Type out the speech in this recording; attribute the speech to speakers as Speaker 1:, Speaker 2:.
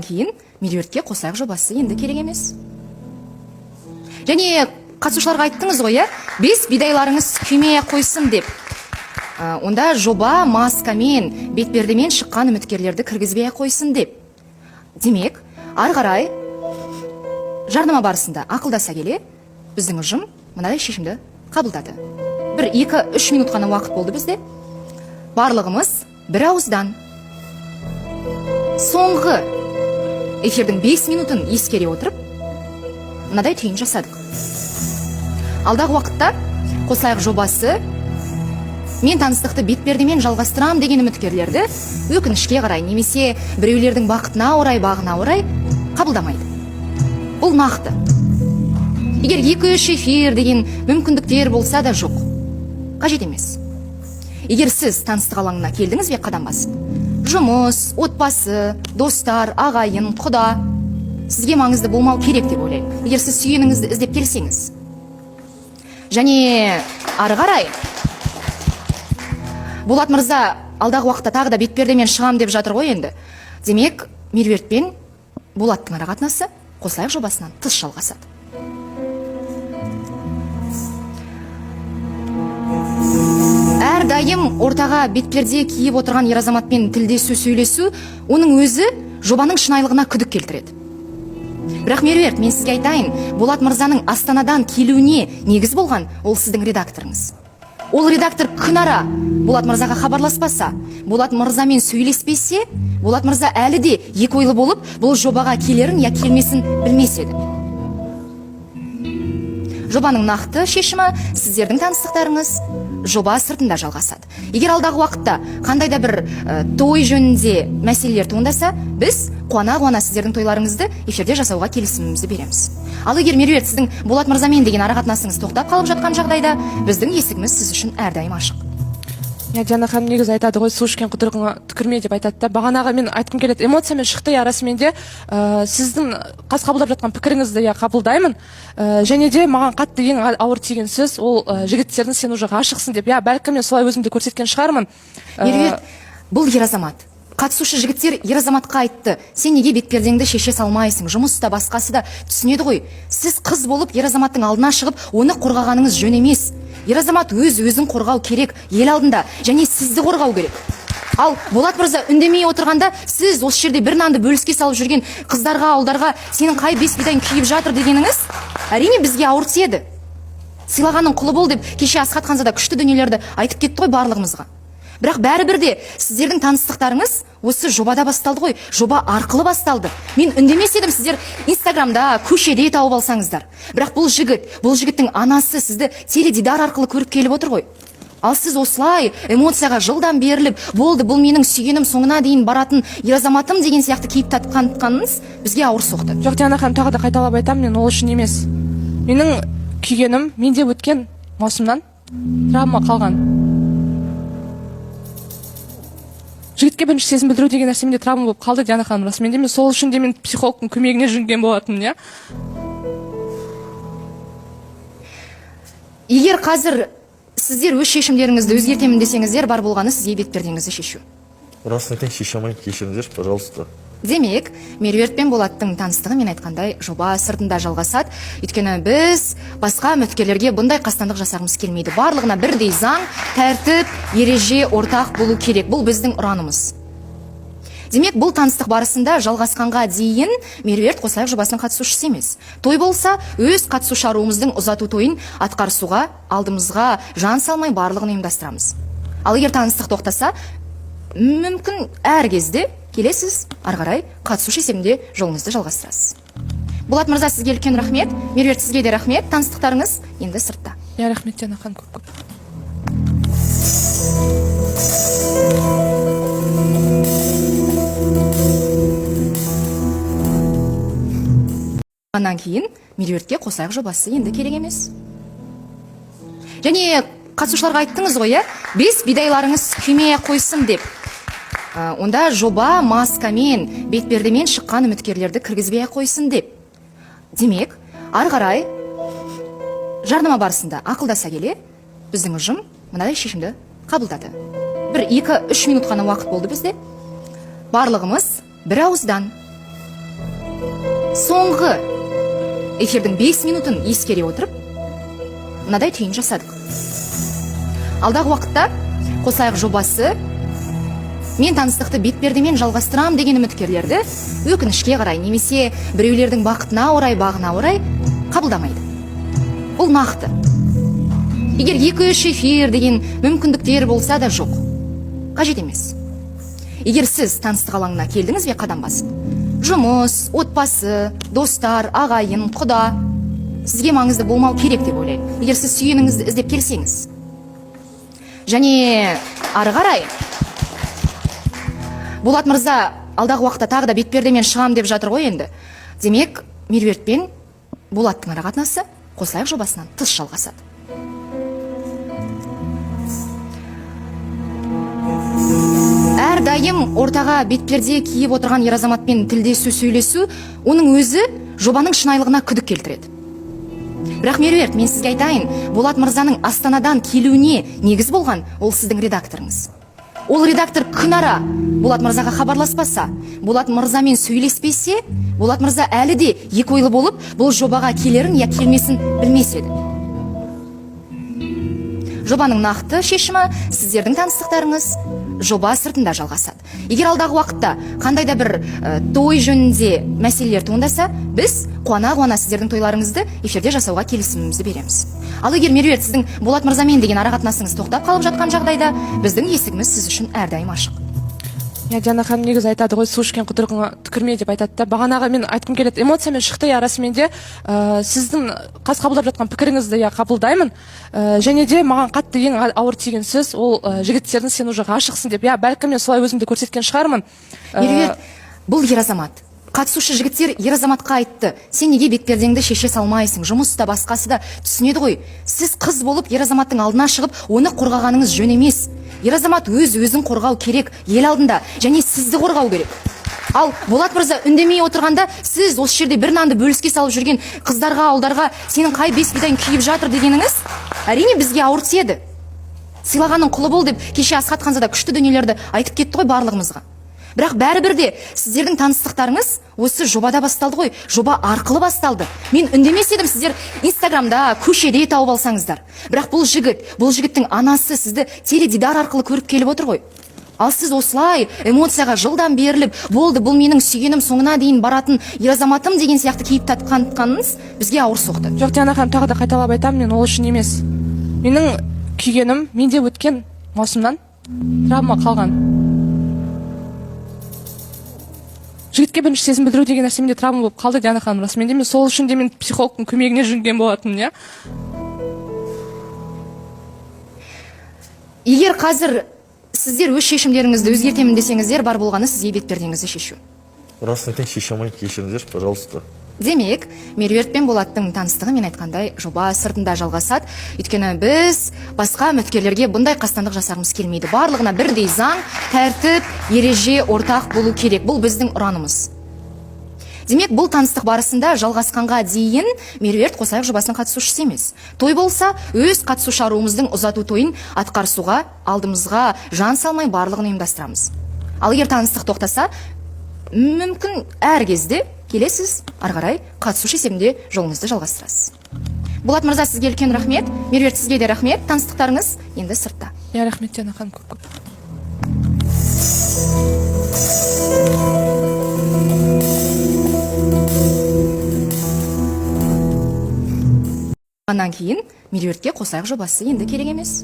Speaker 1: Кейін Меруертке «Қосайық» жобасы енді керек емес. Және қатысушыларға айттыңыз ғой, иә, бес бидайларыңыз күймей ақ қойсын деп. Онда жоба маскамен, бетпердемен шыққан үміткерлерді кіргізбей ақ қойсын деп. Демек, ары қарай жарнама барысында ақылдаса келе, біздің ұжым мынадай шешімді қабылдады. Бір 2-3 минут қана уақыт болды бізде. Барлығымыз бір ауыздан соңғы эфирдің 5 минутын ескере отырып, мынадай түйін жасадық. Алдағы уақытта «Қосайық» жобасы мен таныстықты бетпердемен жалғастырам деген үміткерлерді, өкінішке қарай немесе біреулердің бақытына орай, бағына орай, қабылдамайды. Бұл нақты. Егер 2-3 эфир деген мүмкіндіктер болса да, жоқ, қажет емес. Егер сіз таныстық алаңына келдіңіз бе қадам басып, жұмыс, отбасы, достар, ағайын, құда сізге маңызды болмау керек деп ойлаймын, егер сіз сүйгеніңізді іздеп келсеңіз. Және ары қарай Болат мырза алдағы уақытта тағы да бетпердемен шығам деп жатыр ғой енді. Демек, Меруерт пен Болаттың арақатынасы «Қосылайық» жобасынан тыс жалғасады. Әрдайым ортаға бетперде киіп отырған ер азаматпен тілдесу, сөйлесу, оның өзі жобаның шынайылығына күдік келтіреді. Бірақ, Меруерт, мен сізге айтайын, Болат мырзаның Астанадан келуіне негіз болған ол сіздің редакторыңыз. Ол редактор күнара Болат мырзаға хабарласпаса, Болат мырзамен сөйлеспесе, Болат мырза әлі де екі ойлы болып, бұл жобаға келерін я келмесін білмес еді. Жобаның нақты шешімі: сіздердің таныстықтарыңыз жоба сыртында жалғасады. Егер алдағы уақытта қандай да бір той жөнінде мәселелер туындаса, біз қуана қуана сіздердің тойларыңызды эфирде жасауға келісімімізді береміз. Ал егер, Меруерт, сіздің Болат мырзамен деген арақатынасыңыз тоқтап қалып жатқан жағдайда, біздің есігіміз сіз үшін әрдайым ашық.
Speaker 2: Иә, Диана ханым, негізі айтады ғой, су ішкен құдырығыңа түкірме деп айтады да. Бағанағы мен айтқым келеді, эмоциямен шықты, иә, расымен де. Сіздің қаз қабылдап жатқан пікіріңізді, иә, қабылдаймын. Және де маған қатты ең ауыр тиген сөз ол жігіттердің «сен уже ғашықсың» деп. Иә, бәлкім, мен солай өзімді көрсеткен шығармын.
Speaker 1: Меруерт, бұл ер азамат. Қатысушы жігіттер ер азаматқа айтты: «Сен неге бетпердеңді шеше салмайсың?» Жұмыс та, басқасы да түсінеді ғой. Сіз қыз болып ер азаматтың алдына шығып, оны қорғағаныңыз жөн емес. Ер азамат өз өзін қорғау керек ел алдында және сізді қорғау керек. Ал Болат мырза үндемей отырғанда, сіз осы жерде бір нанды бөліске салып жүрген қыздарға, ұлдарға «сенің қай бес бидайың күйіп жатыр» дегеніңіз, әрине, бізге ауыр тиеді. «Сыйлағанның құлы бол» деп кеше Асхат Ханзада күшті дүниелерді айтып кетті ғой барлығымызға. Бірақ бәрібір де сіздердің таныстықтарыңыз осы жобада басталды ғой, жоба арқылы басталды. Мен үндемес едім, сіздер Инстаграмда, көшеде тауып алсаңыздар. Бірақ бұл жігіт, бұл жігіттің анасы сізді теледидар арқылы көріп келіп отыр ғой. Ал сіз осылай эмоцияға жылдам беріліп, «болды, бұл менің сүйгенім, соңына дейін баратын ер азаматым» деген сияқты кейіп танытқаныңыз бізге ауыр соқты.
Speaker 2: Жоқ, Диана ханым, тағы да қайталап айтамын, мен ол үшін емес. Менің күйгенім менде өткен маусымнан травма қалған. Жігітке бірінші сезім білдіру деген нәрсе менде травма болып қалды, Диана ханым, расымен де. Мен сол үшін де мен психологтың көмегіне жүгінген болатынмын, иә.
Speaker 1: Егер қазір сіздер өз шешімдеріңізді өзгертемін десеңіздер, бар болғаны сізге бетпердеңізді шешу.
Speaker 3: Расын айтайын, шеше алмаймын, кешіріңіздерші, пожалуйста.
Speaker 1: Демек, Меруерт пен Болаттың таныстығы, мен айтқандай, жоба сыртында жалғасады. Өйткені біз басқа үміткерлерге бұндай қастандық жасағымыз келмейді. Барлығына бірдей заң, тәртіп, ереже ортақ болу керек. Бұл біздің ұранымыз. Демек, бұл таныстық барысында жалғасқанға дейін Меруерт «Қосайық» жобасының қатысушысы емес. Той болса, өз қатысушы аруымыздың ұзату тойын атқарысуға алдымызға жан салмай барлығын ұйымдастырамыз. Ал егер таныстық тоқтаса, мүмкін, әр кезде келесіз, ары қарай қатысушы есебінде жолыңызды жалғастырасыз. Болат мырза, сізге үлкен рахмет. Меруерт, сізге де рахмет. Таныстықтарыңыз енді сыртта.
Speaker 2: Иә, рахмет, Диана ханым, көп көп.
Speaker 1: Анан кейін Меруертке «Қосайық» жобасы енді керек емес. Және қатысушыларға айттыңыз ғой, иә, бес бидайларыңыз күймей ақ қойсын деп. Онда жоба маскамен, бетпердемен шыққан үміткерлерді кіргізбей ақ қойсын деп. Демек, ары қарай жарнама барысында ақылдаса келе, біздің ұжым мынадай шешімді қабылдады. Бір 2-3 минут қана уақыт болды бізде. Барлығымыз бір ауыздан Соңғы эфирдің 5 минутын ескере отырып, мынадай түйін жасадық. Алдағы уақытта «Қосайық» жобасы мен таныстықты бетпердемен жалғастырам деген үміткерлерді, өкінішке қарай немесе біреулердің бақытына орай, бағына орай, қабылдамайды. Бұл нақты. Егер 2-3 эфир деген мүмкіндіктер болса да, жоқ, қажет емес. Егер сіз таныстық алаңына келдіңіз бе қадам басып, жұмыс, отбасы, достар, ағайын, құда сізге маңызды болмау керек деп ойлаймын, егер сіз сүйгеніңізді іздеп келсеңіз. Және ары қарай Болат мырза алдағы уақытта тағы да бетпердемен шығам деп жатыр ғой енді. Демек, Меруерт пен Болаттың арақатынасы «Қосылайық» жобасынан тыс жалғасады. Әрдайым ортаға бетперде киіп отырған ер азаматпен тілдесу, сөйлесу, оның өзі жобаның шынайылығына күдік келтіреді. Бірақ, Меруерт, мен сізге айтайын, Болат мырзаның Астанадан келуіне негіз болған ол сіздің редакторыңыз. Ол редактор күнара Болат мырзаға хабарласпаса, Болат мырзамен сөйлеспесе, Болат мырза әлі де екі ойлы болып, бұл жобаға келерін я келмесін білмес еді. Жобаның нақты шешімі: сіздердің таныстықтарыңыз жоба сыртында жалғасады. Егер алдағы уақытта қандай да бір той жөнінде мәселелер туындаса, біз қуана қуана сіздердің тойларыңызды эфирде жасауға келісімімізді береміз. Ал егер, Меруерт, сіздің Болат мырзамен деген арақатынасыңыз тоқтап қалып жатқан жағдайда, біздің есігіміз сіз үшін әрдайым ашық.
Speaker 2: Иә, Диана ханым, негізі айтады ғой, су ішкен құдырығыңа түкірме деп айтады да. Бағанағы мен айтқым келеді, эмоциямен шықты, иә, расымен де. Сіздің қаз қабылдап жатқан пікіріңізді, иә, қабылдаймын. Және де маған қатты ең ауыр тиген сөз ол жігіттердің «сен уже ғашықсың» деп. Иә, бәлкім, мен солай өзімді көрсеткен шығармын.
Speaker 1: Меруерт, бұл ер азамат. Қатысушы жігіттер ер азаматқа айтты: «Сен неге бетпердеңді шеше салмайсың? Жұмыс та, басқасы да түсінеді ғой. Сіз қыз болып ер азаматтың алдына шығып, оны қорғағаныңыз жөн емес. Ер азамат өз өзін қорғау керек ел алдында және сізді қорғау керек». Ал Болат мырза үндемей отырғанда, сіз осы жерде бір нанды бөліске салып жүрген қыздарға, ұлдарға «сенің қай бес бидайың күйіп жатыр» дегеніңіз, әрине, бізге ауыр тиеді. «Сыйлағанның құлы бол» деп кеше Асхат Ханзада күшті дүниелерді айтып кетті ғой барлығымызға. Бірақ бәрібір де сіздердің таныстықтарыңыз осы жобада басталды ғой, жоба арқылы басталды. Мен үндемес едім, сіздер Инстаграмда, көшеде тауып алсаңыздар. Бірақ бұл жігіт, бұл жігіттің анасы сізді теледидар арқылы көріп келіп отыр ғой. Ал сіз осылай эмоцияға жылдам беріліп, «болды, бұл менің сүйгенім, соңына дейін баратын ер азаматым» деген сияқты кейіп танытқаныңыз бізге ауыр соқты.
Speaker 2: Жоқ, Диана ханым, тағы да қайталап айтамын, мен ол үшін емес. Менің күйгенім менде өткен маусымнан травма қалған. Жігітке бірінші сезім білдіру деген нәрсе менде травма болып қалды, Диана ханым, расымен де. Мен сол үшін де мен психологтың көмегіне жүгінген болатынмын, иә.
Speaker 1: Егер қазір сіздер өз шешімдеріңізді өзгертемін десеңіздер, бар болғаны сізге бетпердеңізді шешу.
Speaker 3: Расын айтайын, шеше алмаймын, кешіріңіздерші, пожалуйста.
Speaker 1: Демек, Меруерт пен Болаттың таныстығы, мен айтқандай, жоба сыртында жалғасады. Өйткені біз басқа үміткерлерге бұндай қастандық жасағымыз келмейді. Барлығына бірдей заң, тәртіп, ереже ортақ болу керек. Бұл біздің ұранымыз. Демек, бұл таныстық барысында жалғасқанға дейін Меруерт «Қосайық» жобасының қатысушысы емес. Той болса, өз қатысушы аруымыздың ұзату тойын атқарысуға алдымызға жан салмай барлығын ұйымдастырамыз. Ал егер таныстық тоқтаса, мүмкін, әр кезде келесіз, ары қарай қатысушы есебінде жолыңызды жалғастырасыз. Болат мырза, сізге үлкен рахмет. Меруерт, сізге де рахмет. Таныстықтарыңыз енді сыртта.
Speaker 2: Иә, рахмет, Диана ханым, көп көп.
Speaker 1: Анан кейін Меруертке «Қосайық» жобасы енді керек емес.